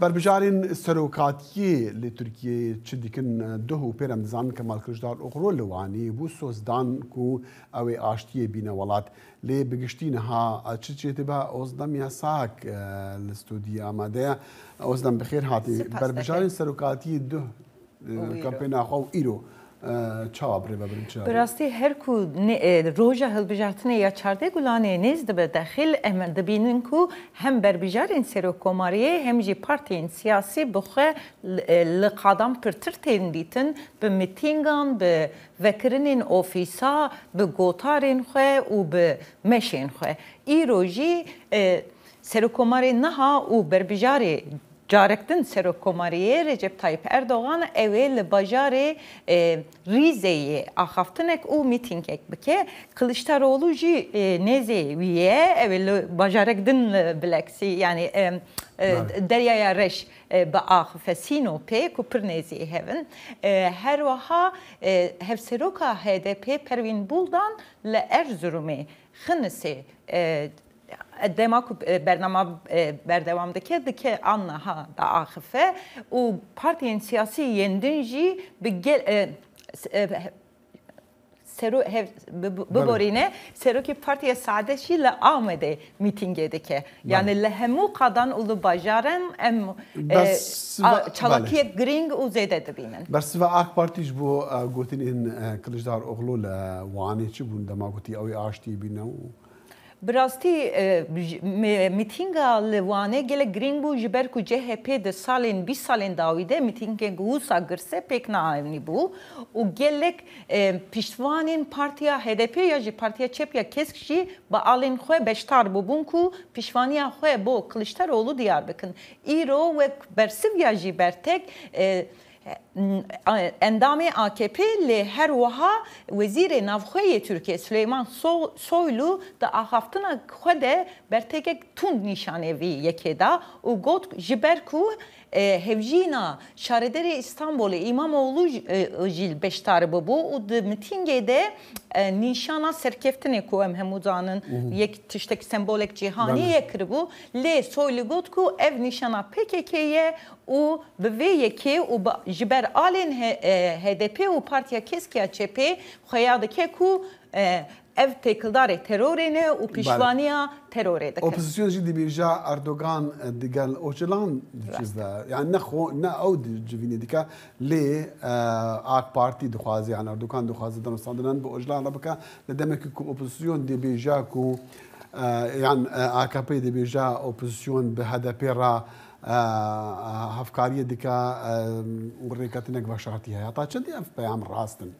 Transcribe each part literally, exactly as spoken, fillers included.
Berbijarên serokatiyê li Tirkiyeyê çi dikin? Duh û pêr em dizanin Kemal Kiliçdaroglu li Wanê bû soz dan ku ew ê aştiyê bîne welat. Lê bi giştî niha çi çêdibe? Ozdem Yasak, e, li stûdiyê amade ye. Ozdem, bi xêr hatî. Spas dikim. Berbijarên serokatiyê duh, e, Û îro. kampêna xwe û îro, e, çawa bi rê ve birin, çi Bi rastî her ku ne-, e, roja hilbijartinê ya çardeh Gulanê nêz dibe dexil, em dibînin ku hem berbijarên serokkomariyê hem jî partiyên siyasî bi xwe li, e, li qadan pirtir tên dîtin, bi mitîngan, bi vekirinên ofîsa, bi gotarên xwe û bi meşên xwe. Îro jî, e, serokkomarê niha û berbijarê carek din serokkomariyê Recep Tayyip Erdogan ew ê li bajarê, e, Rîzeyê axaftinek û mîtîngek bike. Kiliçdaroglu jî, e, nêzê wî ye, ew ê li bajarek din li Black Sea, yanî, e, e, Belê. Deryaya Reş, e, biaxife, Sinopê ku pir nêzî hev in. E, her wiha, e, hevseroka H D P Pervîn Buldan li Erzurumê, Xinisê, e, dema ku, e, bernama, e, berdewam dike, dike an niha diaxife û partiyên siyasî yên din jî bi gel-, e, s-, e, sero-, hev-, bi-, bi-, Belê. biborîne, serokê Partiya Saadet jî li Amedê mîtîngê dike. Belê. Yani li hemû qadan û li bajaran em, e, Bes a-, va-, çalakiyek belê. girîng û zêde dibînin. Bersiva AK Partî ji bo, e, gotinên, e, Kiliçdaroglu li Wanê çi bûn dema gotî ew ê aştiyê bîne û Bi rastî, e, ji-, mi-, mîtînga li Wanê gelek girîng bû, ji ber ku C H P di salên, bîst salên dawî de mîtîngek wisa girse pêk neanîbû û gelek, e, piştvanên Partiya H D P ya jî Partiya Çep ya Kesk jî bi alên xwe beşdar bûbûn ku piştvanîya xwe bo Kiliçdaroglu diyar bikin. Îro wek bersiv ya jî bertek, e, Endamê A K P lê her wiha Wezîrê Navxwe yê Tirkiyê Suleyman So-, Soylu di axaftina xwe de bertekek tund nîşanê vî yekê da û got, ji ber ku, e, hevjîna Şaredarê Îstanbulê Îmamoğlu j-, e, jî beşdar bûbû û di mitîngê de, e, nîşana serkeftinê ku em hemû zanin, Mhm. yek tiştek sembolek cîhanî Belê. ye kiribû, lê Soylu got ku ev nîşana P K K ye û bi vê yekê û bi, ji ber alên H-, e, H D P û Partiya Kesk ya Çepê xuya dike ku, e, ev têkildarê terorê ne û Belê. piştvanîya terorê dikin. Opozisyon jî dibêje Erdogan, e, digel Ocalan Rast. dicive. Yani ne xwe, ne ew di civînê dike, lê, e, AK Partî dixwaze, yani Erdogan dixwaze danûstandinan bi Ocalan re bike. Li demekî ku opozisyon dibêje ku, e, yan, e, A K P dibêje opozisyon bi H D P re, e, hevkariyê dike, e, û rêketinek veşartî heye. Heta çendî ev peyam rast in?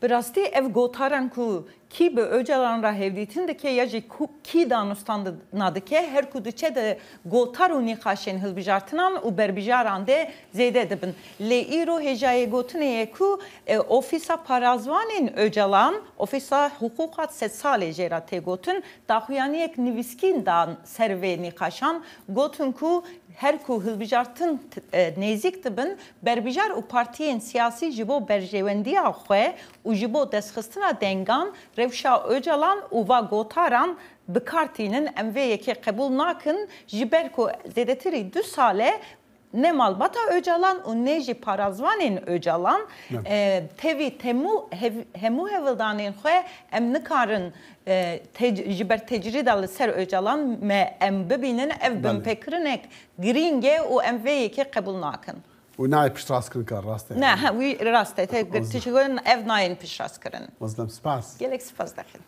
Bi rastî ev gotaran ku kî bi Ocalan re hevdîtin dike ya jî ku-, kî danûstandina dike, her ku diçe di gotar û nîqaşên hilbijartinan û berbijaran de zêde dibin. Lê îro hêjayê gotinê ye ku, e, Ofîsa Parazvanên Ocalan, Ofîsa Hiqûqa Sedsalê jê re tê gotin, daxuyaniyek nivîskîn dan ser vê nîqaşan, gotin ku her ku hilbijartin t-, e, nêzîk dibin, berbijar û partiyên siyasî ji bo berjewendiya xwe û ji bo destxistina dengan rewşa Ocalan û va gotaran bi kar tînin, em vê yekê qebûl nakin, ji ber ku zêdetirî du sal e ne malbata Ocalan û ne jî parazvanên Ocalan, Evet. e, tevî temû hev-, hemû hevildanên xwe em nikarin, e, tec-, ji ber tecrîda li ser Ocalan me em bibînin, ev Belê. binpêkirinek girîng e û em vê yekê qebûl nakin. Û nayê piştrastkirin ka rast e. Ne, ha, wî rast e, te Oz- girtî ji ev nayên piştrastkirin. Ozlem, spas. Gelek spas dixin.